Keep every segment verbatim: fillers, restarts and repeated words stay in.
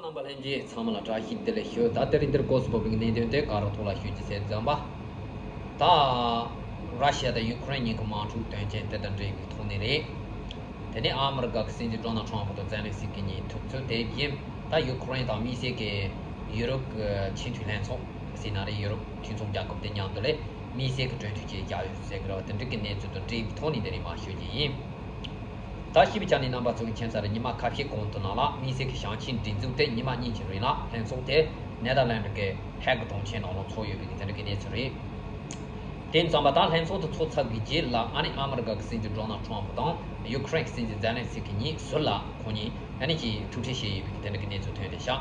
རྣམ་པ་ལྷན་རྒྱས་ཚང་མ་ལ་བཀྲ་ཤིས་བདེ་ལེགས་ཞུ། ད་དེ་རིང་འདིར་སྐོར་སུ་བབས་པའི་གནད་དོན་དེ་ག་རེ་ཐོག་ལ་ཞུ་རྒྱུ་ཟེར་ཙམ་པ། ད་ར་ཤི་ཡ་དང་ཡུ་ཁུ་རེན་གཉིས་ཀྱི་དམག་འཁྲུག་དོན་རྐྱེན་དེ་དང་འབྲེལ་བའི་ཐོག་ནས་རེད། དེ་ནས་ཨ་མི་རི་ཀ་གི་སྲིད་འཛིན་ཌོ་ནལ་ཁྲོམ་ཕུ་དང་ཛེ་ལན་སི་ཀི་གཉིས་ཐུག་ཚུལ། དེ་བཞིན་ད་ཡུ་ཁུ་རེན་དང་དམིགས་བསལ་གྱི་ཡུ་རོབ་ཀྱི་ཆེས་མཐོའི་ལྷན་ཚོགས་ཟེར་ན་རེད། ཡུ་རོབ་མཐུན་ཚོགས་རྒྱལ་ཁབ་དེ་མཉམ་དུ་ལས་དམིགས་བསལ་གྱི་གྲོས་མཐུན་ཅིག་བཞག་ཡོད་ཟེར་གི་རེད་བ། དེ་འདྲ་གི་གནས་ཚུལ་དང་འབྲེལ་བའི་ཐོག་ནས་འདི་རིང་མར་ཞུ་རྒྱུ་ཡིན། ད་ཤེས་པའི་ཆ་ནས་རྣམ་པ་ཚོ་གི་མཁྱེན་གསལ་རེད། ཉི་མ་ཁ་ཤས་གོང་དུ་ནང་ལ་དམིགས་བསལ་གྱི་ཞིང་ཆེན་སྒྲིག་འཛུགས་དེ་ཉི་མ་གཉིས་ཀྱི་རིང་ལ་ལྷན་ཚོགས་དེ་ནེ་དར་ལན་ཌི་གི་ཧེག་གྲོང་ཁྱེར་ནང་ལ་ཚོགས་ཡོད་པའི་གི་དེ་འདྲ་གི་གནས་ཚུལ་རེད། དེ་ཙམ་པ་ད་ལྷན་ཚོགས་དེ་ཚོགས་ཚར་བའི་རྗེས་ལ་ཨ་ནི་ཨ་མི་རི་ཀ་གི་སྲིད་འཛིན་ཌོ་ནལ་ཁྲོམ་ཕུ་དང་ཡུ་ཁུ་རེན་གྱི་སྲིད་འཛིན་ཛེ་ལན་སི་ཀི་གཉིས་ཟུར་ལ་ཁོང་གཉིས་ཨ་ནི་ཀྱིས་ཐུག་འཕྲད་བྱས་ཡོད་པའི་གི་དེ་འདྲ་གི་གནས་ཚུལ་ཐོན་བསྡད་ཤག་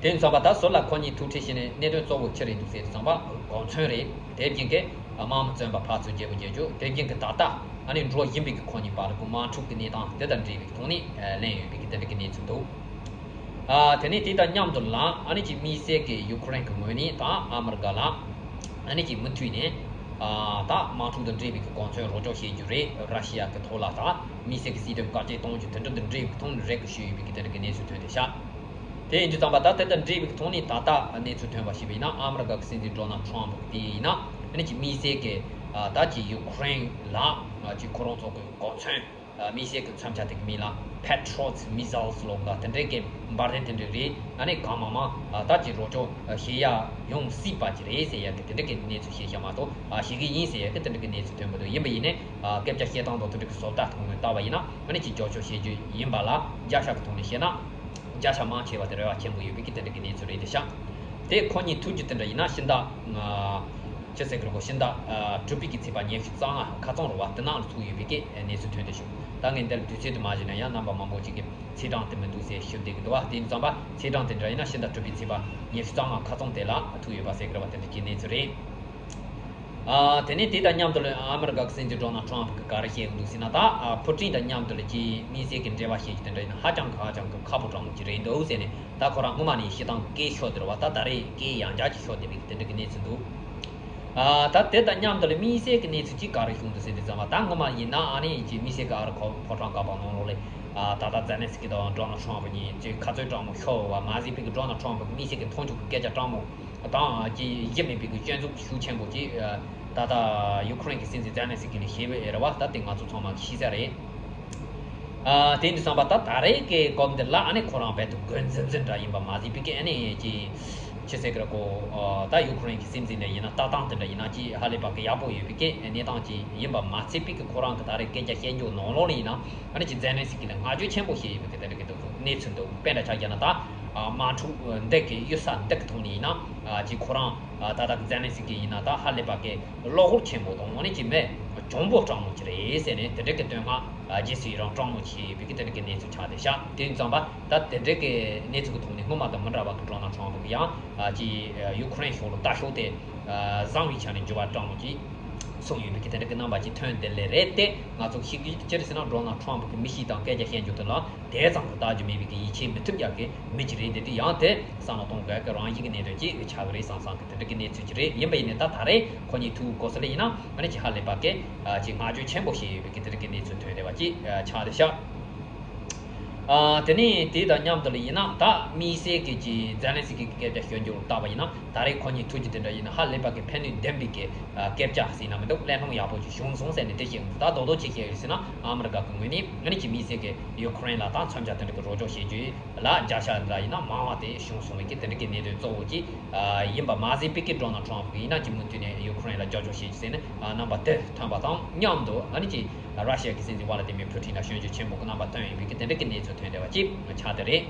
དེ་ཙམ་པ་ད་ཟུར་ལ་ཁོང་གཉིས་ཐུག་འཕྲད་བྱས་ནས་གནད་དོན་གཙོ་བོ་ཅི་རེད་འདུག་ཟེར་ཙམ་པ་གོ་མཚོན་རེད། དེ་བཞིན་གྱི་དམག་མི་བཙོན་པ་ཕར་ཚུར་བརྗེ་པོ་བརྗེ་རྒྱུ། དེ་བཞིན་གྱི་ད་ལྟ་ཨ་ནི་འགྲོ་བཞིན་པའི་གི་ཁོང་གཉིས་བར་གྱི་དམག་འཁྲུག་གི་གནས་སྟངས་དེ་དང་འབྲེལ་བའི་ཐོག་ནས་གླེང་ཡོད་པའི་གི་དེ་འདྲ་གི་གནས་ཚུལ་འདུག་ཨ། དེ་ནས་དེ་དང་མཉམ་དུ་ལ་ཨ་ནི་ཅིག་དམིགས་བསལ་གྱི་ཡུ་ཁུ་རེན་གྱི་ངོས་ནས་ད་ཨ་མི་རི་ཀ་ལ་ཨ་ནི་ཅིག་མུ་མཐུད་ནས་ཨ་ད་དམག་འཁྲུག་དང་འབྲེལ་བའི་གི་གོ་མཚོན་རོགས་སྐྱོར་བྱེད་རྒྱུ་རེད། ར་ཤི་ཡ་གི་ཐོག་ལ་ད་དམིགས་བསལ་གྱི་སྲིད་དོན་བཀག་སྐྱིལ་གཏོང་རྒྱུ་དེ་འདྲ་དང་འབྲེལ་བའི་ཐོག་ནས་རེད་གི་ཞུས་ཡོད་པའི་གི་དེ་འདྲ་གི་གནས་ཚུལ་ཐོན་བསྡད་ཤག་དེ་ཡིན་དུས་ཙམ་པ་ད་དེ་དང་འབྲེལ་བའི་ཐོག་ནས་ད་ལྟ་གནས་ཚུལ་ཐོན་པ་ཞིག་ཡིན་ན་ཨ་མི་རི་ཀ་གི་སྲིད་འཛིན་ཌོ་ནལ་ཁྲོམ་ཕུ་དེ་ཡིན་ན་ཨ་ནི་ཅིག་དམིགས་བསལ་གྱི་ད་ཅིག་ཡུ་ཁུ་རེན་ལ་ཅིག་ཁོ་རང་ཚོ་གི་གོ་མཚོན། དམིགས་བསལ་གྱི་མཚོན་ཆ་དེ་གི་མིང་ལ་Patriot missiles ལོ་འགའ་དེ་འདྲའི་གི་འབར་མདེལ་དེ་འདྲ་རེད། ཨ་ནི་གང་མང་མང་ད་ཅིག་རོགས་སྐྱོར་བྱེད་ཡ་ཡོང་སྲིད་པ་ཅིག་རེད་ཟེར་ཡ་གི་དེ་འདྲ་གི་གནས་ཚུལ་ཤེས་བྱ་མ་གཏོགས་ཨ་ཤེས་ཀྱི་ཡིན་ཟེར་ཡ་གི་དེ་འདྲ་གི་གནས་ཚུལ་ཐོན་མི་འདུག་ཡིན་པ་ཡིན་ནའི་ཨ་སྐད་ཆ་བཤད་སྟངས་དང་དེ་འདྲ་གི་བཟོ་ལྟ་ཐོག་ནས་བལྟས་པ་ཡིན་ན་ཨ་ནི་ཅིག་རྒྱབ་སྐྱོར་བྱེད་རྒྱུ་ཡིན་པ་ལ་བརྒྱ་ཆ་གི་ཐོག་ནས་བཤད་ན་བརྒྱ་ཆ་མང་ཆེ་བ་དེ་རེ་བ་ཆེན་པོ་ཡོད་པའི་གི་དེ་འདྲ་གི་གནས་ཚུལ་རེད་དེ་ཤག་དེ་ཁོ་གཉིས་ཐུག་རྒྱུ་དེ་འདྲ་ཡིན་ན་ཕྱི་ཟླ་ལྔ་ཕྱི་ཟླ་དགུ་པའི་གི་ཚེས་པ་ཉི་ཤུ་རྩ་ལྔ་ཁ་རྩང་རུ་བ་དེ་ནང་ལ་ཚུགས་ཡོད་པའི་གི་གནས་ཚུལ་ཐོན་ཏེ་བྱུང་། ད་ངས་འདིར་དུས་ཚོད་དུ་མ་བཞག་ན་ཡང་རྣམ་པ་མང་པོ་ཅིག་གིས་ཚེས་གྲངས་དེ་མི་འདུག་ཟེར་ཞུ་བསྡད་ཀྱི་འདུག་བ། དེ་ཙམ་པ་ཚེས་གྲངས་དེ་འདྲ་ཡིན་ན་ཕྱི་ཟླ་དྲུག་པའི་ཚེས་པ་ཉི་ཤུ་རྩ་ལྔ་ཁ་རྩང་དེ་ལ་ཐུག་ཡོད་པ་ཟེར་གི་རེད་བ། དེ་འདྲ་གི་གནས་ཚུལ་རེད། ཨ། དེ་ནས་དེ་དང་མཉམ་དུ་ལ་ཨ་མི་རི་ཀ་གི་སྲིད་འཛིན་ཌོ་ནལ་ཁྲོམ་ཕུ་གིས་ག་རེ་བཤད་ཀྱི་འདུག་ཟེར་ན་ད་ཨ་ཕུ་ཀྲིན་དང་མཉམ་དུ་ལ་ཅིག་དམིགས་བསལ་གྱི་འབྲེལ་བ་བྱེད་རྒྱུ་དེ་འདྲ་ཡིན་ན་ཧ་ཅང་གི་ཧ་ཅང་གི་ཁག་པོ་དྲགས་མོ་ཅིག་རེད་འདུག་ཟེར་ནས། ད་ཁོ་རང་སྔོན་མ་ནས་བཤད་སྟངས་སྐད་ཤོར་བསྡད་རེད་བ། ད་ད་རེས་སྐད་ཡང་བསྐྱར་གྱིས་ཤོར་བསྡད་པའི་དེ་འདྲ་གི་གནས་ཚུལ་འདུག་ཨ། ད་དེ་དང་མཉམ་དུ་ལ་དམིགས་བསལ་གྱི་གནས་ཚུལ་གཅིག་ག་རེ་བྱུང་འདུག་ཟེར་དུས་ཙམ་པ་ད་སྔོན་མ་ཡིན་ན་ཨ་ནི་ཅིག་དམིགས་བསལ་གྱི་ཨ་རི་ཁོ་ཕོ་བྲང་ཁ་པར་ནང་ལོགས་ལ་ཨ་ད་ལྟ་ཛེ་ལན་སི་ཀི་དང་ཌོ་ནལ་ཁྲོམ་ཕུ་གཉིས་ཅིག་ཁ་རྩོད་དྲང་མོ་ཤོར་བ་མ་ཟད་པའི་གི་ཌོ་ནལ་ཁྲོམ་ཕུ་གི་དམིགས་བསལ་གྱི་མཐོང་ཆུང་གི་སྐད་ཆ་དྲང་མོ་དང་ཅིག་གཞི་མེད་པའི་གི་སྐྱོན་འཛུགས་ཤུགས་ཆེན་པོ་ཅིག་ཨ་ད་ལྟ་ཡུ་ཁུ་རེན་གྱི་སྲིད་འཛིན་ཛེ་ལན་སི་ཀི་ལ་བྱས་པ་རེད་བ། ད་དེ་ང་ཚོ་ཚང་མ་གིས་ཤེས་ས་རེད། ཨ། དེ་འདྲ་བསམ་པ་ད་ད་རེས་ཀྱི་སྐབས་འདི་ལ་ཨ་ནི་ཁོ་རང་རྦད་དེ་དགོས་འཛིན་འཛིན་འདྲ་ཡིན་པ་མ་ཟད་པའི་ཀྱི་ཨ་ནི་ཅི་ཅི་ཟེར་གི་རེད་གོ། ཨ། ད་ཡུ་ཁུ་རེན་གྱི་སྲིད་འཛིན་ལ་ཡིན་ན་ལྟ་སྟངས་དེ་འདྲ་ཡིན་ན་ཅི་ཧ་ལས་པ་གི་ཡག་པོ་ཡོད་པའི་ཀྱི་གནས་སྟངས་ཅིག་ཡིན་པ་མ་ཟད་པའི་ཀྱི་ཁོ་རང་གི་ད་རེས་སྐད་ཆ་བཤད་རྒྱུ་ནང་ལོགས་ལ་ཡིན་ན་ཨ་ནི་ཅི་ཛེ་ལན་སི་ཀི་ལ་བསྔགས་བརྗོད་ཆེན་པོ་བྱས་ཡོད་པའི་ཀྱི་དེ་འདྲ་གི་འདུག་གནས་ཚུལ་འདུག་དཔེ་འདྲ་ཆ་བཞག་ན་ད་ཨ་དམག་འཁྲུག་འདི་གི་གཡུལ་ས་འདི་གི་ཐོག་ནས་ཡིན་ན་ཨ་ཅི་ཁོ་རང་ཨ་ད་ལྟ་གི་ཛེ་ལན་སི་ཀི་ཡིན་ན་ད་ཧ་ལས་པ་གི་བློ་ཁོག་ཆེན་པོ་དང་ཨ་ནི་ཅི་མེད་གྱོང་པོ་དྲགས་མོ་ཅིག་རེད་ཟེར་ནས་དེ་འདྲ་གི་བསྟོད་བསྔགས་རྗེས་སུ་ཡི་རང་དྲགས་མོ་བྱས་ཡོད་པའི་གི་དེ་འདྲ་གི་གནས་ཚུལ་ཆགས་བསྡད་ཤག་དེ་ཙམ་པ་ད་དེ་འདྲ་གི་གནས་ཚུལ་གི་ཐོག་ནས་སྔོན་མ་དང་མི་འདྲ་བ་གི་ཌོ་ནལ་ཁྲོམ་ཕུ་གི་ཡང་ཅི་ཡུ་ཁུ་རེན་ཕྱོགས་ལ་ལྟ་ཕྱོགས་དེ་བཟང་བའི་ཆ་ནས་འགྱུར་བ་དྲགས་མོ་ཅིག་སོང་ཡོད་པའི་གི་དེ་འདྲ་གི་རྣམ་པ་ཅིག་ཐོན་བསྡད་ལེ་རེད་དེ། ང་ཚོ་ཤེས་ཀྱི་ཅི་རེད་ཟེར་ན་ཌོ་ནལ་ཁྲོམ་ཕུ་གི་མི་གཤིས་དང་སྐད་ཆ་བཤད་རྒྱུ་དེ་ལ་དེ་ཙམ་གི་ལྟ་རྒྱུ་མེད་པའི་གི་ཡིད་ཆེས་མི་ཐུབ་ཡག་གི་མི་ཅིག་རེད་དེ། དེ་ཡང་དེ་བསམ་བློ་གཏོང་དགོས་གི་རང་བཞིན་གི་གནད་དོན་ཅིག་ཆགས་གི་རེད་བསམ་བསམ་གི་དེ་འདྲ་གི་གནས་ཚུལ་ཅིག་རེད། ཡིན་པ་ཡིན་ནའི་ད་ད་རེས་ཁོ་གཉིས་ཐུག་གོ་ས་ལ་ཡིན་ན་ཨ་ནི་ཅིག་ཧ་ལས་པ་གི་ཅིག་བསྔགས་བརྗོད་ཆེན་པོ་བྱས་ཡོད་པའི་གི་དེ་འདྲ་གི་གནས་ཚུལ་ཐོན་བསྡད་པ་ཅིག་ཆགས་བསྡད་ཤག་ཨ། དེ་ནས་དེ་དང་མཉམ་དུ་ལ་ཡིན་ན་ད་དམིགས་བསལ་གྱི་ཅིག་ཛེ་ལན་སི་ཀི་གི་སྐད་ཆ་ཤོད་རྒྱུར་བལྟས་པ་ཡིན་ན་ད་རེས་ཁོ་གཉིས་ཐུག་རྒྱུ་དེ་འདྲ་ཡིན་ན་ཧ་ལས་པ་གི་ཕན་ནུས་ལྡན་པའི་གི་སྐད་ཆ་ཟེར་ན་མི་འདུག་གླེང་སློང་ཡག་པོ་ཅིག་བྱུང་སོང་ཟེར་ནས་དེ་བཤད་ཡོང་། ད་རྡོག་རྡོག་ཅིག་བཤད་ཡོད་ཟེར་ན་ཨ་མི་རི་ཀ་གི་ངོས་ནས་ཨ་ནི་ཅིག་དམིགས་བསལ་གི་ཡུ་ཁུ་རེན་ལ་ད་མཚོན་ཆ་དེ་འདྲ་གི་རོགས་སྐྱོར་བྱེད་རྒྱུ་ལ་བརྒྱ་ཆ་འདྲ་ཡིན་ན་མང་བ་དེ་བྱུང་སོང་བའི་གི་དེ་འདྲ་གི་གནད་དོན་གཙོ་བོ་ཅིག་ཡིན་པ་མ་ཟད་པའི་གི་ཌོ་ནལ་ཁྲོམ་ཕུ་ཡིན་ན་ཅིག་མུ་མཐུད་ནས་ཡུ་ཁུ་རེན་ལ་རྒྱབ་སྐྱོར་བྱེད་རྒྱུ་ཟེར་ནས་རྣམ་པ་དེ་ཐོན་པ་དང་མཉམ་དུ་ཨ་ནི་ཅིག་ར་ཤི་ཡ་གི་སྲིད་འཛིན་ཝ་ལ་ཏི་མིར་ཕུ་ཊིན་ལ་སྐྱོན་བརྗོད་ཆེན་པོ་གི་རྣམ་པ་བཏོན་ཡོད་པའི་གི་དེ་འདྲ་གི་གནས་ཚུལ་ཐོན་བསྡད་པ་ཅིག་ཆགས་བསྡད་རེད།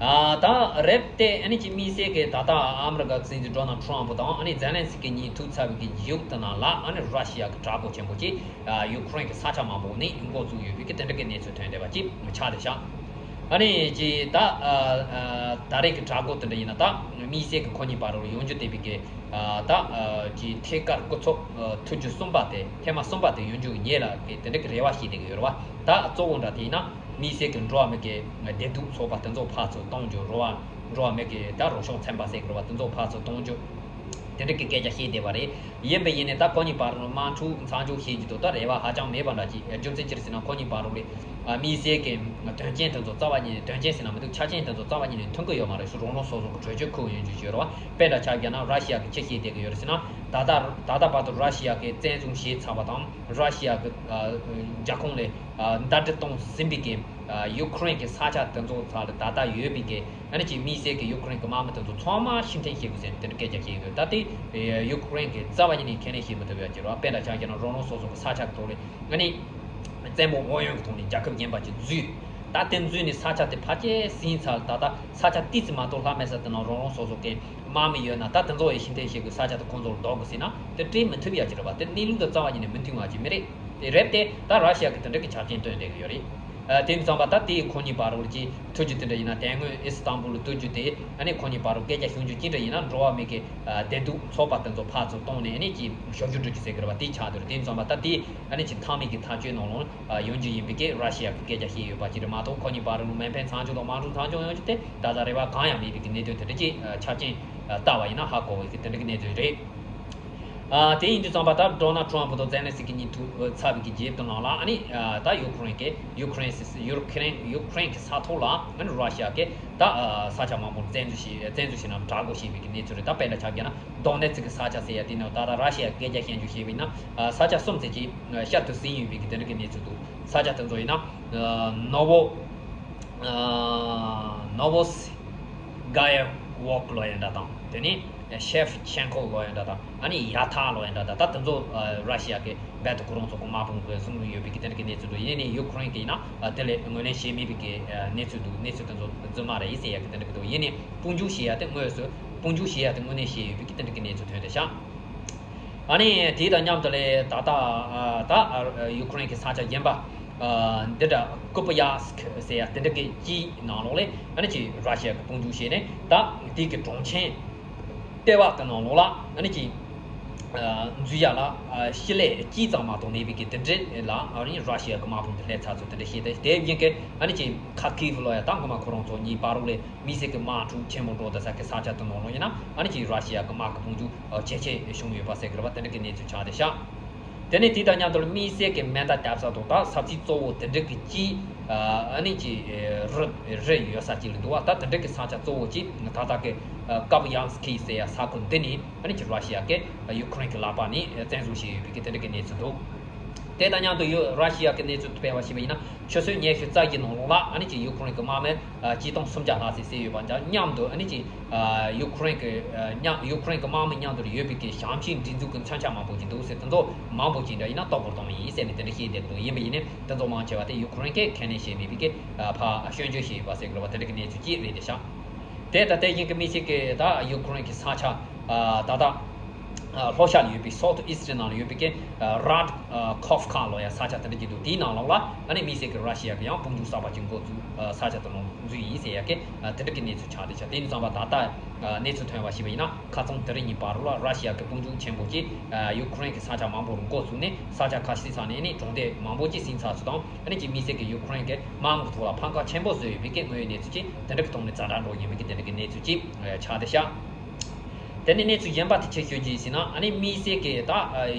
ཨ། ད་རེད་དེ་ཨ་ནི་ཅིག་དམིགས་བསལ་གི་ད་ལྟ་ཨ་མི་རི་ཀ་གི་སྲིད་འཛིན་ཌོ་ནལ་ཁྲོམ་ཕུ་དང་ཨ་ནི་ཛེ་ལན་སི་ཀི་གཉིས་ཐུག་ཚར་བའི་གི་མཇུག་དེ་ནང་ལ་ཨ་ནི་ར་ཤི་ཡ་གི་དྲག་པོ་ཆེན་པོ་ཅིག་ཡུ་ཁུ་རེན་གི་ས་ཆ་མང་པོ་ནས་འགོ་བཙུགས་ཡོད་པའི་གི་དེ་འདྲ་གི་གནས་ཚུལ་ཐོན་བསྡད་པ་ཅིག་ཆགས་བསྡད་ཤག་ཨ་ནི་ཅིག་ད་ཨ་ཨ་ད་རེས་གི་དྲག་པོ་དེ་འདྲ་ཡིན་ན་ད་དམིགས་བསལ་གི་ཁོ་གཉིས་བར་རུ་ཡོང་རྒྱུ་བསྡད་པའི་གི་ཨ་ད་ཨ་ཅིག་ཐད་ཀར་སྐུ་ཚབ་ཨ་ཐུག་རྒྱུ་གསུམ་པ་དེ་ཐེངས་མ་གསུམ་པ་དེ་ཡོང་རྒྱུ་ཉེ་ལ་གི་དེ་འདྲ་གི་རེ་བ་བྱེད་བསྡད་གི་ཡོད་རེད་བ། ད་གཙོ་བོ་འདྲ་དེ་ཡིན་ན་དམིགས་བསལ་གི་འགྲོ་བ་མི་གི་བདེ་སྡུག་ཚོགས་པ་དེ་ཚོ་ཕར་ཚུར་གཏོང་རྒྱུ། འགྲོ་བ་འགྲོ་བ་མི་གི་ད་རོགས་སྐྱོར་ཚན་པ་ཟེར་གི་རེད་བ། དེ་ཚོ་ཕར་ཚུར་གཏོང་རྒྱུ། དེ་འདྲ་གི་སྐད་ཆ་བཤད་བསྡད་པ་རེད། ཡིན་པ་ཡིན་ནའི་ད་ཁོ་གཉིས་བར་དམག་འཁྲུག་མཚམས་འཇོག་བྱེད་རྒྱུ་དང་ད་རེ་བ་ཧ་ཅང་མེད་པ་འདྲ་ཅིག་རྒྱུ་མཚན་ཅི་རེད་ཟེར་ན། ཁོ་གཉིས་བར་ལ་དམིགས་བསལ་གྱི་དོན་རྐྱེན་དེ་ཚོ་རྩ་བ་ཉིད་ནས། དོན་རྐྱེན་ཟེར་ན་མི་འདུག་ཆ་རྐྱེན་དེ་ཚོ་རྩ་བ་ཉིད་ནས་མཐུན་གྱི་ཡོད་མ་རེད། སུ་རང་རང་སོ་སོ་གི་གྲོས་ཆོད་ཁུར་ཡོང་རྒྱུ་ཞིག་ཡོད་རེད་བ། དཔེ་འདྲ་ཆ་བཞག་ན་ར་ཤི་ཡ་གིས་ཅི་བྱས་བསྡད་ཀྱི་ཡོད་རེད་ཟེར་ན། ད་ལྟ་ད་ལྟ་བར་དུ་ར་ཤི་ཡ་གིས་བཙན་བཟུང་བྱས་ཚར་བ་དང་། ར་ཤི་ཡ་གི་ཨ་རྒྱལ་ཁོངས་ལ་ཨ་ཟླ་སྒྲིལ་གཏོང་ཟིན་པའི་གི་ཨ་ཡུ་ཁུ་རེན་གྱི་ས་ཆ་དེ་ཚོ་ཚང་ལ་ད་ལྟ་ཡོད་པའི་གི་ཨ་ནི་ཅིག་དམིགས་བསལ་གྱི་ཡུ་ཁུ་རེན་གྱི་དམག་མི་དེ་ཚོ་ཚང་མ་ཕྱིར་འཐེན་བྱེད་དགོས་ཟེར་དེ་འདྲ་སྐད་ཆ་བཤད་ཡོད། ད་ལྟའི་ཡུ་ཁུ་རེན་གྱིས་རྩ་བ་ཉིད་ནས་ཁས་ལེན་བྱེད་མི་ཐུབ་ཡ་ཅིག་རེད་བ། དཔེ་འདྲ་ཆ་བཞག་ན་རང་རང་སོ་སོ་གི་ས་ཆ་གི་ཐོག་ལ་ཨ་ནི་བཙན་པོ་དབང་ཡོད་ཀྱི་ཐོག་ནས་རྒྱལ་ཁབ་གཞན་པ་ཅིག་འཛུལ། ད་དེ་འཛུལ་ནས་ས་ཆ་དེ་ཕལ་ཆེར་ཟིན་ཚར། ད་ལྟ་ས་ཆ་ཏོག་ཙམ་མ་གཏོགས་ལྷག་མེད་ས་དེ་ནང་རང་རང་སོ་སོ་གི་དམག་མི་ཡོད་ན། ད་དེ་ཚོ་ཡི་ཕྱིར་འཐེན་བྱེད་དགོས། ས་ཆ་དེ་ཁོང་ཚོར་འདོགས་དགོས་ཟེར་ན་དེ་སྤྲད་མི་ཐུབ་ཡ་ཅིག་རེད་བ། དེ་གནས་ལུགས་དང་རྩ་བ་ཉིད་ནས་མི་མཐུན་པ་ཅིག་མི་རེད། དེ་རེད་དེ་ད་ར་ཤི་ཡ་གིས་དེ་འདྲ་གི་ཆ་རྐྱེན་བཏོན་བསྡད་ཀྱི་ཡོད་རེད། ཨ་དེ་ཙམ་པ་ད་དེའི་ཁོ་གཉིས་བར་ལ་ཅིག་ཐུག་རྒྱུ་དེ་འདྲ་ཡིན་ན། དེ་སྔོན་ཨི་སི་ཏམ་བུལ་ལ་ཐུག་རྒྱུ་དེ་ཨ་ནི་ཁོ་གཉིས་བར་ལ་སྐད་ཆ་བྱུང་རྒྱུ་ཅི་འདྲ་ཡིན་ན། འགྲོ་བ་མི་གི་ཨ་བདེ་སྡུག་ཚོགས་པ་དེ་ཚོ་ཕར་ཚུར་བཏང་ནས་ཨ་ནི་ཅིག་ཞབས་ཞུ་སྒྲུབ་རྒྱུ་ཟེར་གི་རེད་བ། དེ་ཆགས་འདུག་དེ་ཙམ་པ་ད་དེ་ཨ་ནི་ཅིག་མཐའ་མའི་གི་ཐག་གཅོད་ནང་ལོགས་ཨ་ཡོང་རྒྱུ་ཡིན་པའི་གི་ར་ཤི་ཡ་གིས་སྐད་ཆ་བཤད་ཡོད་པ་ཅིག་རེད་མ་གཏོགས། ཁོ་གཉིས་བར་ལ་མེ་འཕེན་མཚམས་འཇོག་དང་དམག་འཁྲུག་མཚམས་འཇོག་ཡོང་རྒྱུ་དེ་ད་ལྟ་རེ་བ་གང་ཡང་མེད་པའི་གི་གནད་དོན་དེ་འདྲ་ཅིག་ཨ་ཆ་རྐྱེན་ཨ་ལྟ་བ་ཡིན་ན་ཧ་གོ་བའི་གི་དེ་འདྲ་གི་གནད་དོན་རེད། ཨ་དེ་ཡིན་དུས་ཙམ་པ་ད་ཌོ་ནལ་ཊམ་ཕུ་དང་ཛེ་ལན་སི་ཀི་གཉིས་ཐུག་ཚར་བའི་གི་རྗེས་དེ་ནང་ལ་ཨ་ནི་ཨ་ད་ཡུ་ཁུ་རེན་གྱི་ཡུ་ཁུ་རེན་སི་ཡུ་ཁུ་རེན་ཡུ་ཁུ་རེན་གྱི་ས་ཐོག་ལ་ཨ་ནི་ར་ཤི་ཡ་གིས་ད་ཨ་ས་ཆ་མང་པོ་བཙན་འཛུལ་བྱས། བཙན་འཛུལ་བྱས་ན་དྲག་དགོས་བྱས་པའི་གི་གནས་ཚུལ་རེད། ད་དཔེ་འདྲ་ཆ་བཞག་ན་དོ་ནེ་ཙི་གི་ས་ཆ་ཟེར་ཡ་དེ་ནང་ད་ལྟ་ར་ཤི་ཡ་སྐད་ཆ་བཤད་རྒྱུ་བྱས་པ་ཡིན་ན་ཨ་ས་ཆ་གསུམ་ཙམ་ཅིག་ཨ་ཤར་དུ་ཟིན་ཡོད་པའི་གི་དེ་འདྲ་གི་གནས་ཚུལ་འདུག་ས་ཆ་དེ་ཚོ་ཡིན་ན་ཨ་ནོ་བོ་ནོ་བོ་སི་ག་ཡེ་ཝོག་ལོ་ཡ་འདྲ་དང་། དེ་ནས་ཤེ་ཕ་ཆེན་ཀོ་ལོ་ཡ་འདྲ་དང་། ཨ་ནི་ཡ་ཐ་ལོ་ཡ་འདྲ་དང་། ད་དེ་ཚོ་ཨ་ར་ཤི་ཡ་གི་རྦད་དེ་ཁོ་རང་ཚོ་གི་དམག་དཔུང་གི་བཟུང་ཡོད་པའི་གི་དེ་འདྲ་གི་གནས་ཚུལ་འདུག་ཡིན་ནའི་ཡུ་ཁུ་རེན་གི་ཡིན་ན་ཨ་དེ་ལས་ངོས་ལེན་བྱས་མེད་པའི་གི་ཨ་གནས་ཚུལ་འདུག་གནས་ཚུལ་དེ་ཚོ་རྫུན་མ་རེད་ཟེར་ཡ་གི་དེ་འདྲ་གི་འདུག་ཡིན་ནའི་དཔུང་འཇུག་བྱེད་ཡ་དེ་དངོས་སུ་དཔུང་འཇུག་བྱེད་ཡ་དེ་དངོས་གནས་བྱས་ཡོད་པའི་གི་དེ་འདྲ་གི་གནས་ཚུལ་ཐོན་བསྡད་ཤག་ཨ་ནི་དེ་དང་མཉམ་དུ་ལས་ད་ལྟ་ཨ་ད་ཨ་ཡུ་ཁུ་རེན་གྱི་ས་ཆ་གཞན་པ་ཨ་འདི་འདྲ་ཀུ་པི་ཡ་སི་ཁི་ཟེར་ཡ་དེ་འདྲ་གི་ཅིག་ནང་ལོགས་ལས་ཨ་ནི་ཅིག་ར་ཤི་ཡ་གི་དཔུང་འཇུག་བྱས་ནས་ད་དེ་གི་གྲོང་ཁྱེར་ལྟེ་བ་གི་ནང་ལོགས་ལ་ཨ་ནི་ཅིག་ཨ་འཛུལ་ཡ་ལ་ཨ་ཤི་ལེ་གཅིག་ཙམ་མ་གཏོགས་མེད་པའི་གི་དེ་འདྲ་ལ་ཨ་ནི་ར་ཤི་ཡ་གི་དམག་དཔུང་དེ་སླེབས་ཚར་ཚུལ་དེ་འདྲ་བཤད་དེ། དེ་བཞིན་གི་ཨ་ནི་ཅིག་ཁ་ཁིབ་ལོ་ཡ་ད་སྔོན་མ་ཁོ་རང་ཚོ་གཉིས་བར་ལོགས་ལས་དམིགས་བསལ་གྱི་དམག་འཁྲུག་ཆེན་པོ་འགྲོ་བསྡད་ས་གི་ས་ཆ་དེ་ནང་ལོགས་ཡིན་ན་ཨ་ནི་ཅིག་ར་ཤི་ཡ་གི་དམག་གི་དཔུང་འཇུག་ཇེ་ཆེ་བྱུང་ཡོད་པ་ཟེར་གི་རེད་བ། དེ་འདྲ་གི་གནས་ཚུལ་ཆགས་བསྡད་ཤག་དེ་ནས་དེ་དང་མཉམ་དུ་དམིགས་བསལ་གྱི་མེ་མདའ་བརྒྱབ་ས་དང་ད་ས་ཚིགས་གཙོ་བོ་དེ་འདྲ་གི་ཅིག་ཨ་ནི་ཅིག་རི་རི་ཡོད་ས་ཅིག་ལ་འདུག་བ། ད་དེ་འདྲ་གི་ས་ཆ་གཙོ་བོ་ཅིག་ད་ལྟ་གི་ཀབ་ཡང་སི་ཁི་ཟེར་ཡ་ས་ཁུལ་འདི་ནས་ཨ་ནི་ཅིག་ར་ཤི་ཡ་གི་ཡུ་ཁུ་རེན་གི་ལག་པ་ནས་བཙན་བཟུང་བྱས་ཡོད་པའི་གི་དེ་འདྲ་གི་གནས་ཚུལ་འདུག་དེ་དང་མཉམ་དུ་ཡོད་ར་ཤི་ཡ་གི་གནས་ཚུལ་སྤེལ་བ་ཞིག་ཡིན་ན། ཆུ་ཚོད་ཉི་ཤུ་རྩ་བཞི་ནང་ལོགས་ལ་ཨ་ནི་ཅིག་ཡུ་ཁུ་རེན་གྱི་དམག་མི་ཨ་སྤྱི་བཏང་སུམ་བརྒྱ་ལྷག་ཙམ་བསད་ཡོད་པ་དང་མཉམ་དུ། ཨ་ནི་ཅིག་ཨ་ཡུ་ཁུ་རེན་གྱི་ཨ་མཉམ་ཡུ་ཁུ་རེན་གྱི་དམག་མི་མཉམ་དུ་ཡོད་པའི་གི་ཞང་ཆེན་སྒྲིག་འཛུགས་ཀྱི་མཚོན་ཆ་མང་པོ་ཅིག་འདུག་ཟེར། དེ་ཚོ་མང་པོ་ཅིག་འདྲ་ཡིན་ན་གཏོར་རྒོལ་བཏང་བ་ཡིན་ཟེར་ནས་དེ་འདྲ་བཤད་བསྡད་འདུག་ཡིན་པ་ཡིན་ནའི་དེ་ཚོ་མང་ཆེ་བ་དེ་ཡུ་ཁུ་རེན་གྱིས་ཁས་ལེན་བྱས་མེད་པའི་གི་ཨ་ཕར་སྐྱོན་བརྗོད་བྱས་ཡོད་པ་ཟེར་དགོས་པ་དེ་འདྲ་གི་གནས་ཚུལ་ཅིག་རེད་བསྡད་ཤག་དེ་ད་ལྟ་དེ་བཞིན་གྱི་དམིགས་བསལ་གྱི་ད་ཡུ་ཁུ་རེན་གྱི་ས་ཆ་ཨ་ད་ལྟ་ཨ་ལྷོ་ཤར་ལ་ཡོད་པའི་South East ནང་ལ་ཡོད་པའི་གི་ཨ་རཱད་ཨ་ཁོབ་ཁ་ལོ་ཡ་ས་ཆ་དེ་འདྲ་ཅིག་འདུག་དེའི་ནང་ལོགས་ལ་ཨ་ནི་དམིགས་བསལ་གྱི་ར་ཤི་ཡ་གི་ཡང་དཔུང་འཇུག་གསར་པ་ཅིག་འགོ་བཙུགས་ཨ་ས་ཆ་དེ་ནང་འཛུལ་ཡིན་ཟེར་ཡ་གི་ཨ་དེ་འདྲ་གི་གནས་ཚུལ་ཆགས་བསྡད་ཤག་དེ་ཡིན་ཙང་བ་ད་ལྟ་ཨ་གནས་ཚུལ་ཐོན་པ་ཞིག་ཡིན་ན་ཁ་སང་དེ་རིང་གཉིས་བར་ལ་ར་ཤི་ཡ་གི་དཔུང་འཇུག་ཆེན་པོ་ཅིག་ཨ་ཡུ་ཁུ་རེན་གྱི་ས་ཆ་མང་པོ་རུ་འགོ་བཙུགས་ནས་ས་ཆ་ཁ་ཤས་ས་ནས་ནི་གྲོང་སྡེ་མང་པོ་ཅིག་ཟིན་ཚར་སོང་དང་། ཨ་ནི་ཅིག་དམིགས་བསལ་གྱི་ཡུ་ཁུ་རེན་གྱི་དམག་མི་ཐོག་ལ་འཕང་ཁ་ཆེན་པོ་བཟོས་ཡོད་པའི་གི་དངོས་ཡོད་གནས་ཚུལ་ཅིག་དེ་འདྲ་གི་ཐོག་ནས་ཛ་དྲག་འགྲོ་བཞིན་པའི་གི་དེ་འདྲ་གི་གནས་ཚུལ་ཅིག་ཆགས་བསྡད་ཤག་དེ་ནས་གནས་ཚུལ་གཞན་པ་དེ་ཆེད་ཤོད་ཀྱི་ཡིན་ཟེར་ན། ཨ་ནི་དམིགས་བསལ་གྱི་ད་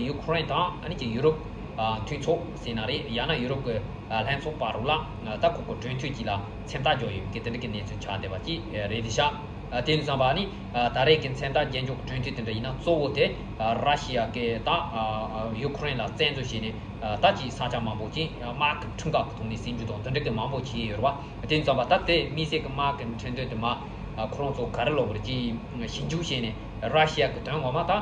ཡུ་ཁུ་རེན་དང་ཨ་ནི་ཅིག་ཡུ་རོབ་མཐུན་ཚོགས་ཟེར་ན་རེད། ཡང་ན་ཡུ་རོབ་ཀྱི་ལྷན་ཚོགས་བར་ལ་ད་ཁོ་ཁོ་གྲོས་མཐུན་ཅིག་ལ་མཚན་རྟགས་འཇོག་ཡོད་པའི་གི་དེ་འདྲ་གི་གནས་ཚུལ་ཆགས་བསྡད་པ་ཅིག་རེད་བསྡད་ཤག་དེ་ཡིན་ཙང་བ་ཨ་ནི་ད་རེས་ཀྱི་མཚན་རྟགས་རྒྱན་འཇོག་གྲོས་མཐུན་དེ་འདྲ་ཡིན་ན་གཙོ་བོ་དེ་ར་ཤི་ཡ་གི་ད་ཡུ་ཁུ་རེན་ལ་བཙན་འཛུལ་བྱས་ནས། ད་ཅིག་ས་ཆ་མང་པོ་ཅིག་དམག་གི་ཁྲིམས་འགལ་གྱི་ཐོག་ནས་ཟིན་རྒྱུ་དང་དེ་འདྲ་གི་མང་པོ་ཅིག་ཡོད་རེད་བ། དེ་ཙམ་པ་ད་དེ་དམིགས་བསལ་གྱི་དམག་གི་ཁྲིམས་དོན་དེ་མ་ཁོ་རང་ཚོ་ག་རེ་ལབ་དགོས་རེད། ཅིག་ཞིབ་འཇུག་བྱས་ནས་ར་ཤི་ཡ་གི་དོན་ངོ་མ་ད་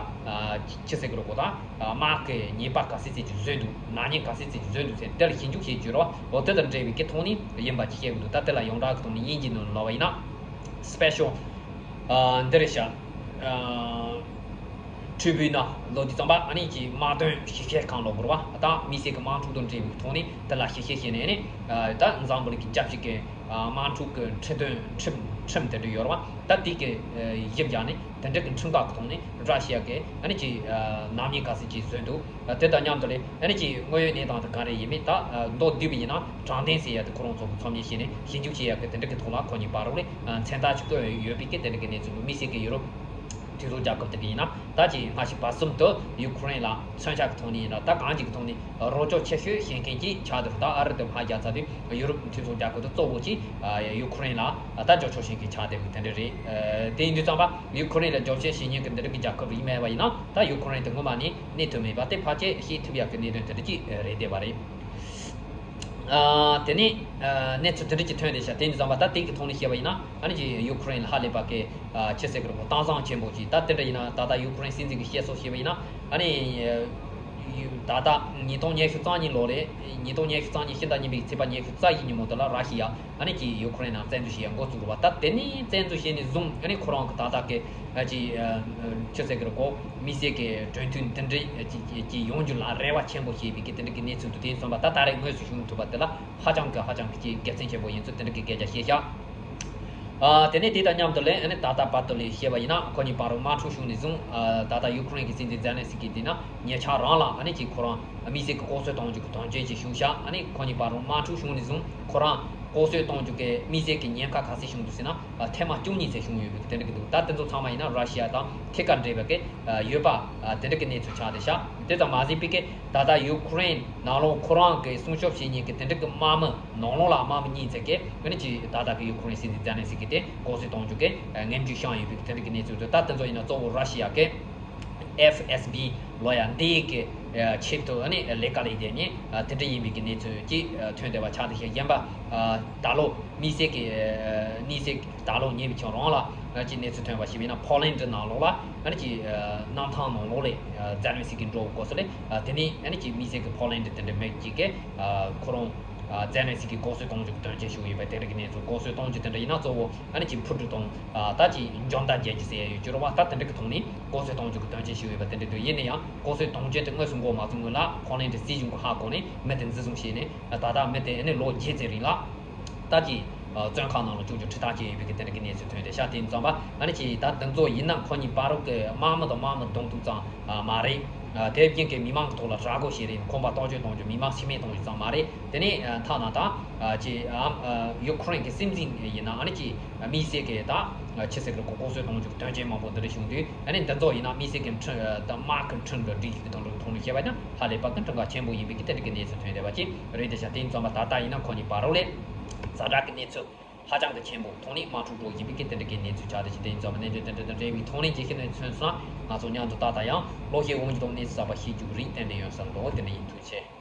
ཅི་ཟེར་གི་རེད་གོ། ད་དམག་གི་ཉེས་པ་ག་ཚད་ཅིག་བཟོས་འདུག་ནག་ཉེས་ག་ཚད་ཅིག་བཟོས་འདུག་ཟེར་དེ་ལ་ཞིབ་འཇུག་བྱེད་རྒྱུ་རེད་བ། འོ་དེ་དང་འབྲེལ་བའི་གི་ཐོག་ནས་ཡིན་པ་ཅིག་བཤད་གི་འདུག་ད་དེ་ལ་ཡོངས་གྲགས་ཀྱི་ཐོག་ནས་དབྱིན་ཇིའི་ནང་ལབ་པ་ཡིན་ན་སི་པེ་ཤལ་འདི་རེད་ཤག་ཁྲི་བུའི་ནང་ལོག་དུས་ཙམ་པ་ཨ་ནི་ཅིག་དམག་དོན་ཞིབ་བཤེར་ཁང་ལབ་དགོས་རེད་བ། ད་དམིགས་བསལ་གྱི་དམག་འཁྲུག་དང་འབྲེལ་བའི་ཐོག་ནས་དེ་ལ་ཞིབ་བཤེར་བྱས་ནས་ཨ་ནི་ད་འཛམ་བུ་གླིང་གི་རྒྱལ་སྤྱི་གི་དམག་འཁྲུག་གི་ཁྲིམས་དོན་ཁྲིམས་ཁྲིམས་དེ་འདྲ་ཡོད་རེད་བ། ད་དེ་གི་གཞི་བཞག་ནས་དེ་འདྲ་གི་ཁྲིམས་འགལ་གྱི་ཐོག་ནས་ར་ཤི་ཡ་གི་ཨ་ནི་ཅིག་ནག་ཉེས་ག་ཚད་ཅིག་བཟོས་འདུག་དེ་དང་མཉམ་དུ་ལས་ཨ་ནི་ཅིག་དངོས་ཡོད་གནས་སྟངས་དེ་ག་རེ་ཡིན་མིན་ད་མདོར་བསྡུས་པ་ཡིན་ན་དྲང་བདེན་ཟེར་ཡ་དེ་ཁོ་རང་ཚོ་གི་ཚོམས་ཆེན་བྱས་ནས་ཞིབ་འཇུག་བྱེད་ཡ་གི་དེ་འདྲ་གི་ཐོག་ལ་ཁོ་གཉིས་བར་ལ་མཚན་རྟགས་ཅིག་བཀོད་ཡོད་པའི་གི་དེ་འདྲ་གི་གནས་ཚུལ་འདུག་དམིགས་བསལ་གྱི་ཡུ་རོབ་ མཐུན་ཚོགས་རྒྱལ་ཁབ་དེ་ག་ཡིན་ན་ད་ཅིག་སྔ་ཕྱི་བར་གསུམ་དུ་ཡུ་ཁུ་རེན་ལ་མཚོན་ཆ་གི་ཐོག་ནས་ཡིན་ན་ད་གང་ཅིག་གི་ཐོག་ནས་རོགས་སྐྱོར་ཆེ་ཤོས་བྱེད་མཁན་གཅིག་ཆགས་འདུག་ད་ཨ་རི་དེ་མར་རྒྱབ་ཚར་དུས་ཡུ་རོབ་མཐུན་ཚོགས་རྒྱལ་ཁབ་དེ་གཙོ་བོ་གཅིག་ཡུ་ཁུ་རེན་ལ་ད་རྒྱབ་སྐྱོར་བྱེད་མཁན་ཆགས་བསྡད་པ་དེ་འདྲ་རེད། དེ་ཡིན་དུས་ཙམ་པ་ཡུ་ཁུ་རེན་ལ་རྒྱབ་སྐྱོར་བྱེད་མཁན་གྱི་འདི་འདྲ་གི་རྒྱལ་ཁབ་རིགས་མེད་པ་ཡིན་ན་ད་ཡུ་ཁུ་རེན་དེ་ངོ་མ་ནས་གནས་ཐུབ་མེད་པ་དེ་ཕལ་ཆེར་ཤེས་ཐུབ་ཡག་གི་གནད་དོན་དེ་འདྲ་གཅིག་རེད་བསྡད་པ་རེད། ཨ། དེ་ནས་ཨ། གནས་ཚུལ་དེ་འདྲ་ཅིག་ཐོན་བསྡད་ཤག་དེ་ཡིན་དུས་ཙམ་པ་ད་དེ་གི་ཐོག་ནས་བཤད་པ་ཡིན་ན་ཨ་ནི་ཅིག་ཡུ་ཁུ་རེན་ལ་ཧ་ལས་པ་གི་ཨ། ཆི་ཟེར་གི་རེད་གོ། སྟངས་བཟང་ཆེན་པོ་ཅིག་ད་དེ་འདྲ་ཡིན་ན་ད་ལྟ་ཡུ་ཁུ་རེན་སྲིད་འཛིན་གྱི་བཤད་སྲོལ་བཤད་པ་ཡིན་ན་ཨ་ནི་ཡུ། ད་ལྟ་ཉིས་སྟོང་ཉི་ཤུ་རྩ་གཉིས་ལོ་རེད། ཉིས་སྟོང་ཉི་ཤུ་རྩ་གཉིས་ཕྱི་ཟླ་གཉིས་པའི་ཚེས་པ་ཉི་ཤུ་རྩ་བཞི་ཉིན་མོ་དེ་ལ་ར་ཤི་ཡ་ཨ་ནི་ཅིག་ཡུ་ཁུ་རེན་ནང་བཙན་འཛུལ་བྱེད་ཡ་འགོ་བཙུགས་རེད་བ། ད་དེ་ནས་བཙན་འཛུལ་བྱས་ནས་བཟུང་ཨ་ནི་ཁོ་རང་གི་ད་ལྟ་གི་ཨ་ཅིག་ཨ། ཆི་ཟེར་གི་རེད་གོ། དམིགས་བསལ་གྱི་གྲོས་མཐུན་འདི་འདྲ་ཅིག་ཅིག་ཡོང་རྒྱུ་ལ་རེ་བ་ཆེན་པོ་བྱེད་པའི་གི་དེ་འདྲ་གི་གནས་ཚུལ་འདུག་དེ་ཡིན་དུས་ཙམ་པ་ད་ད་རེས་དངོས་སུ་བྱུང་ཐུབ་པ་དེ་ལ་ཧ་ཅང་གི་ཧ་ཅང་གི་ཅིག་དགེ་མཚན་ཆེན་པོ་ཡིན་ཚུལ་དེ་འདྲ་གི་སྐད་ཆ་བཤད་ཤག་ཨ། དེ་ནས་དེ་དང་མཉམ་དུ་ལས་ཨ་ནི་ད་ལྟ་བར་དུ་ལས་བཤད་པ་ཡིན་ན་ཁོ་གཉིས་བར་དུ་དམག་འཁྲུག་བྱུང་ནས་བཟུང་ཨ། ད་ལྟ་ཡུ་ཁུ་རེན་གྱི་སྲིད་འཛིན་ཛེ་ལན་སི་ཀི་དེ་ན་ཉེ་ཆར་རང་ལ་ཨ་ནི་ཅིག་ཁོ་རང་དམིགས་བསལ་གྱི་ལྐོག་གསོད་གཏོང་རྒྱུ་གི་དོན་རྐྱེན་ཅིག་བྱུང་ཤག་ཨ་ནི་ཁོ་གཉིས་བར་དུ་དམག་འཁྲུག་བྱུང་ནས་བཟུང་ཁོ་རང་ལྐོག་གསོད་གཏོང་རྒྱུ་གི་དམིགས་བསལ་གྱི་ཉེན་ཁ་ག་ཚད་བྱུང་འདུག་ཟེར་ན་ཐེངས་མ་བཅུ་གཉིས་ཙམ་བྱུང་ཡོད་པའི་དེ་འདྲ་གི་འདུག་ད་དེ་ཚོ་ཚང་མ་ཡིན་ན་ར་ཤི་ཡ་དང་ཐད་ཀར་འབྲེལ་བའི་གི་ཡོད་པ་དེ་འདྲ་གི་གནས་ཚུལ་ཆགས་བསྡད་ཤག་དེ་ཙམ་མ་ཟད་པའི་གི་ད་ལྟ་ཡུ་ཁུ་རེན་ནང་ལོགས་ཁོ་རང་གི་སྲུང་སྐྱོབ་བྱེད་མཁན་གྱི་དེ་འདྲ་གི་དམག་མི་ནང་ལོགས་ལ་དམག་མི་གཉིས་ཙམ་གྱིས་ཨ་ནི་ཅིག་ད་ལྟ་གི་ཡུ་ཁུ་རེན་སྲིད་འཛིན་ཛེ་ལན་སི་ཀི་དེ་ལྐོག་གསོད་གཏོང་རྒྱུ་གི་ངན་ཇུས་བཤམས་ཡོད་པའི་གི་དེ་འདྲ་གི་གནས་ཚུལ་འདུག་ད་དེ་ཚོ་ཡིན་ན་གཙོ་བོ་ར་ཤི་ཡ་གི་ཨེཕ་ཨེས་བི་ལོ་ཡ་འདི་གི་ཆེད་དུ་ཨ་ནི་ལས་ཀ་ལས་བསྡད་མཁན་དེ་འདྲ་ཡིན་པའི་གི་གནས་ཚུལ་ཅིག་ཐོན་བསྡད་པ་ཆགས་བསྡད་ཤག་གཞན་པ་ད་ལོ་དམིགས་བསལ་གྱི་གནས་ཚུལ་ད་ལོ་ཉེ་བའི་ཆར་རང་ལ་ཅིག་གནས་ཚུལ་ཐོན་པ་ཞིག་ཡིན་ན་ཕོ་ལན་ཌི་ནང་ལོགས་ལ་ཨ་ནི་ཅིག་གནམ་ཐང་ནང་ལོགས་ལ་ཛེ་ལན་སི་ཀི་འགྲོ་དགོས་སོ་ལས་དེ་ནས་ཨ་ནི་ཅིག་དམིགས་བསལ་གྱི་ཕོ་ལན་ཌི་དེ་འདྲ་མི་གཅིག་གིས་ཁོ་རང་ཛེ་ལན་སི་ཀི་ལྐོག་གསོད་གཏོང་རྒྱུ་གི་དོན་རྐྱེན་བྱུང་ཡོད་པ་དེ་འདྲ་གི་གནས་ཚུལ། ལྐོག་གསོད་གཏོང་རྒྱུ་དེ་འདྲ་ཡིན་ན་གཙོ་བོ་ཨ་ནི་ཅིག་འཕུར་གྲུ་དང་ད་ཅིག་འཇོན་ཐང་རྒྱག་རྒྱུ་ཟེར་ཡ་ཡོད་རྒྱུ་རེད་བ། ད་དེ་འདྲ་གི་ཐོག་ནས་ལྐོག་གསོད་གཏོང་རྒྱུ་གི་དོན་རྐྱེན་བྱུང་ཡོད་པ་དེ་འདྲ་འདུག་ཡིན་ན་ཡང་ལྐོག་གསོད་གཏོང་རྐྱེན་དེ་དངོས་སུ་འགོ་མ་བཙུགས་སྔོན་ལ་ཕོ་ལན་ཌི་སྲིད་གཞུང་གིས་ཧ་གོ་ནས་མི་དེ་འཛིན་བཟུང་བྱས་ནས་ད་ལྟ་མི་དེ་ཨ་ནི་ལོ་བརྒྱད་ཙམ་རིང་ལ། ད་ཅིག་བཙོན་ཁང་ནང་ལ་བཅུག་རྒྱུ་ཁྲིམས་ཐག་བཅད་ཡོད་པའི་གི་དེ་འདྲ་གི་གནས་ཚུལ་ཐོན་ཏེ་ཤག་དེ་ཡིན་ཙམ་པ་ཨ་ནི་ཅིག་ད་འདི་ཚོ་ཡིན་ན་ཁོ་གཉིས་བར་དུ་གི་དམག་མི་དང་དམག་མི་བརྡུང་ཐུབ་ཙང་མ་རེད། དེ་བཞིན་གི་མི་མང་གི་ཐོག་ལ་ར་སྒོ་ཞིག་རེད། ཁོང་པ་རྟོག་དཔྱོད་གཏོང་རྒྱུ་མི་མང་ཤི་རྨས་གཏོང་རྒྱུ་ཙམ་མ་རེད། དེ་ནས་ཐ་ན་ད་ཅིག་ཡུ་ཁུ་རེན་གི་སྲིད་འཛིན་ཡིན་ན་ཨ་ནི་ཅིག་དམིགས་བསལ་གི་ད་ཆི་ཟེར་གི་ལྐོག་གསོད་གཏོང་རྒྱུ་གི་དོན་རྐྱེན་མང་པོ་འདི་འདྲ་བྱུང་དུས་ཨ་ནི་འདི་ཚོ་ཡིན་ན་དམིགས་བསལ་གི་ཁྲིམས་ད་དམག་གི་ཁྲིམས་ལ་སྒྲིག་གཞི་གི་དོན་དུ་ཐོག་ནས་བཤད་པ་ཡིན་ན་ཧ་ལས་པ་གི་གྲངས་ཀ་ཆེན་པོ་ཡིན་པའི་གི་དེ་འདྲ་གི་གནས་ཚུལ་ཐོན་བསྡད་པ་ཅིག་རེད། དེ་ཤག་དེ་ཡིན་ཙམ་པ་ད་ལྟ་ཡིན་ན་ཁོ་གཉིས་བར་རོགས་ལས་ཛ་དྲག་གི་གནས་ཚུལ་ཧ་ཅང་གི་ཆེན་པོ་ཐོག་ནས་དམག་འཁྲུག་འགྲོ་བཞིན་པའི་གི་དེ་འདྲ་གི་གནས་ཚུལ་ཆགས་བསྡད་ཅིག་དེ་ཡིན་ཙམ་པ་གནད་དོན་དེ་འདྲ་དང་འབྲེལ་བའི་ཐོག་ནས་རྒྱལ་ཁའི་གནས་ཚུལ་མཚོན་སོང་ན་ང་ཚོ་མཉམ་དུ་ད་ལྟ་ཡང་ལོ་ཤས་སྔོན་གྱི་ཐོག་གནས་ཚུལ་གསར་པ་ཤེས་རྒྱུ་གི་རིགས་ཏན་ཏན་ཡོད་ས་འགྲོ་དེ་འདྲ་ཡིན། ཐུགས་རྗེ་ཆེ།